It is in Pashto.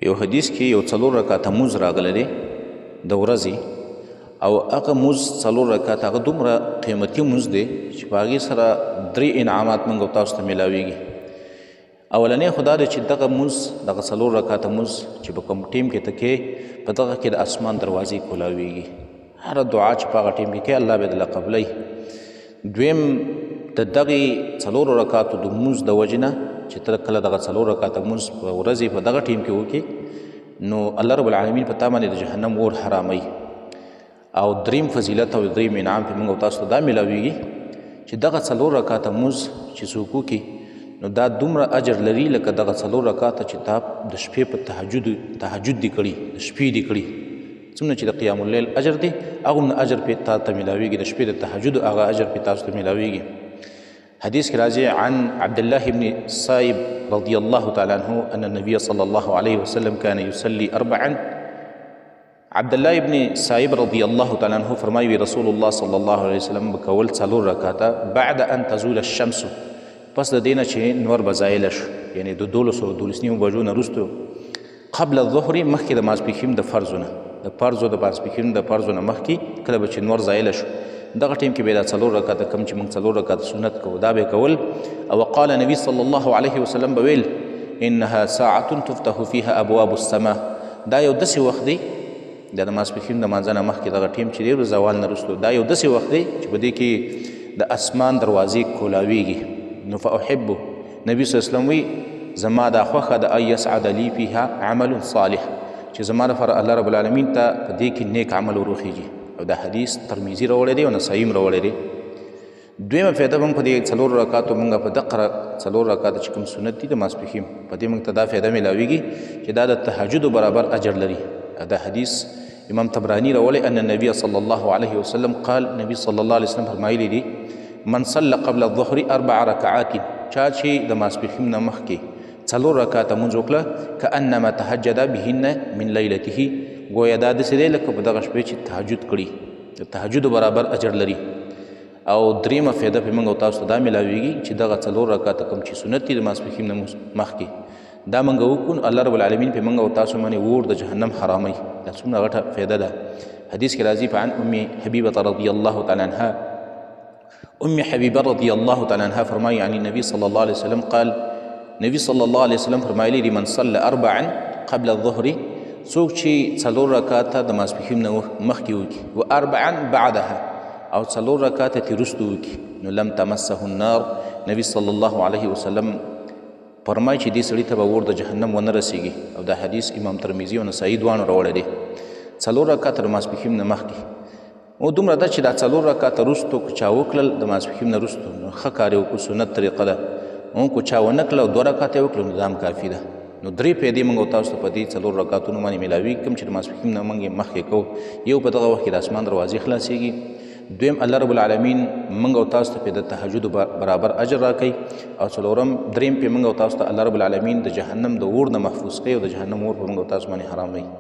په یو حدیث کې یو څلور رکعته مونځ راغلی دی د ورځې، او هغه مونځ څلور رکعته هغه دومره قیمتي مونځ دی چې په هغې سره درې انعامات موږ او تاسو ته میلاویږي. اولنی خو دا دی چې دغه مونځ، دغه څلور رکعته مونځ چې په کوم ټیم کې ته کې، په دغه کې د اسمان دروازې کولاویږي، هره دعا چې په هغه ټیم کې کوې الله به درله قبلوي. دویم، د دغې څلورو رکعاتو د مونځ د وجې نه چې ته کله دغه څلور رکعاته مونځ په ورځې په دغه ټیم کې وکړې، نو الله رب العالمین په تا باندې د جهنم اور حراموي. او دریم فضیلت او دریم انعام په موږ او تاسو ته دا میلاویږي چې دغه څلور رکعاته مونځ چې څوک وکړي، نو دا دومره اجر لري لکه دغه څلور رکعاته چې تا د شپې په تهجد دي کړي، د شپې دي کړي. څومره چې د قیام اللیل اجر دی، هغومره اجر پې تا ته میلاویږي، د شپې د تهجد هغه اجر پې تاسو ته میلاویږي. حدیث کې راځي عن عبد الله بن صائب رضی الله تعالی عنه ان النبي صلى الله عليه وسلم كان يصلي اربعا. عبد الله بن صائب رضی الله تعالی عنه فرمایي رسول الله صلی الله علیه وسلم به کول څلور رکعته بعد ان تزول الشمس، پس د دې نه چې نور به زایله شو، یعنې د دولسو دولس نیمو بجو نه وروسته، قبل الظهر، مخکې د ماسپښین د فرضو نه، د فرضو د ماسپښین د فرضو نه مخکې کله به چې نور زایله شو، دغه ټیم کې به دا څلور رکعته کوم چې موږ څلور رکعته سنت کوو دا به کول. او قال نبی صلی الله علیه وسلم به ویل انها ساعة تفتح فيها ابواب السماء. دا یو داسې وخت دی، دا د ماسپښین د مانځه نه مخکې دغه ټیم چې دی د زوال نه وروسته، دا یو داسې وخت دی چې په دې کې د اسمان دروازې کولاویږي. نو فأحب، نبی صلی الله علیه وسلم وی زما دا خوښه ده ان یسعد لي فيها عمل صالح، چې زما لپاره الله رب العالمین ته په دې کې نیک عمل وروخیږي. او دا حدیث ترمذي راوړی دی او نسايي هم راوړی دی. دویمه فایده موږ په دې څلور رکعاتو، موږ په دقه څلور رکعاته چې کوم سنت دي د ماسپښین، په دې موږ ته دا فایده میلاویږي چې دا د تهجد برابر اجر لري. دا حدیث امام طبراني راوړی ان النبي صلی الله علیه وسلم قال، نبی صلی الله علیه وسلم فرمایلی دي من صلى قبل الظهر اربع رکعات، چا چې د ماسپښین نه مخکې څلور رکعاته مونځ وکړه، کأنما تهجد بهن من لیلته، ګویا دا داسې دی لکه په دغه شپې چې تهجد کړي، د تهجد برابر اجر لري. او دریمه فایده په موږ او تاسو ته دا میلاویږي چې دغه څلور رکعاته کوم چې سنت دي د ماسپښین نه مخکې، دا موږ وکړو، الله رب العالمین په موږ او تاسو باندې اور د جهنم حراموي. دا څومره غټه فایده ده. حدیث کې راځي فعن ام حبیبة رضی الله تعالی عنها، ام حبیبه رضی الله تعالی عنها فرمایي عن النبي صلی الله علیه وسلم قال، نبی صلی الله علیه وسلم فرمایلی دي من صلى اربعا قبل الظهر، څوک چې څلور رکعاته د ماسپښین نه مخکې وکړي، و اربعا بعدها، او څلور رکعاته ترې وروسته وکړي، نو لم تمسه النار، نبی صلی الله علیه وسلم فرمایي چې دې سړي ته به اور د جهنم ونه رسېږي. او دا حدیث امام ترمذي او نسايي دواړو راوړی دی. څلور رکعاته د ماسپښین نه مخکې، او دومره ده چې دا څلور رکعاته وروسته که چا وکړل د ماسپښین نه وروسته، نو ښه کار یې وکړو، سنت طریقه ده. او که چا ونه کړل او دوه رکعاته یې وکړل، نو دا هم کافي ده. نو درې فایدې موږ او تاسو ته په دې څلور رکعاتونو باندې میلاویږي کوم چې د ماسپښین نه موږ یې مخکې کوو. یو په دغه وخت کې د اسمان دروازې خلاصېږي، دویم الله رب العالمین موږ او تاسو ته په د تهجد برابر اجر راکوي، او څلورم دریم په موږ او تاسو ته الله رب العالمین د جهنم د اور نه محفوظ کوي او د جهنم اور په موږ او تاسو باندې حراموي.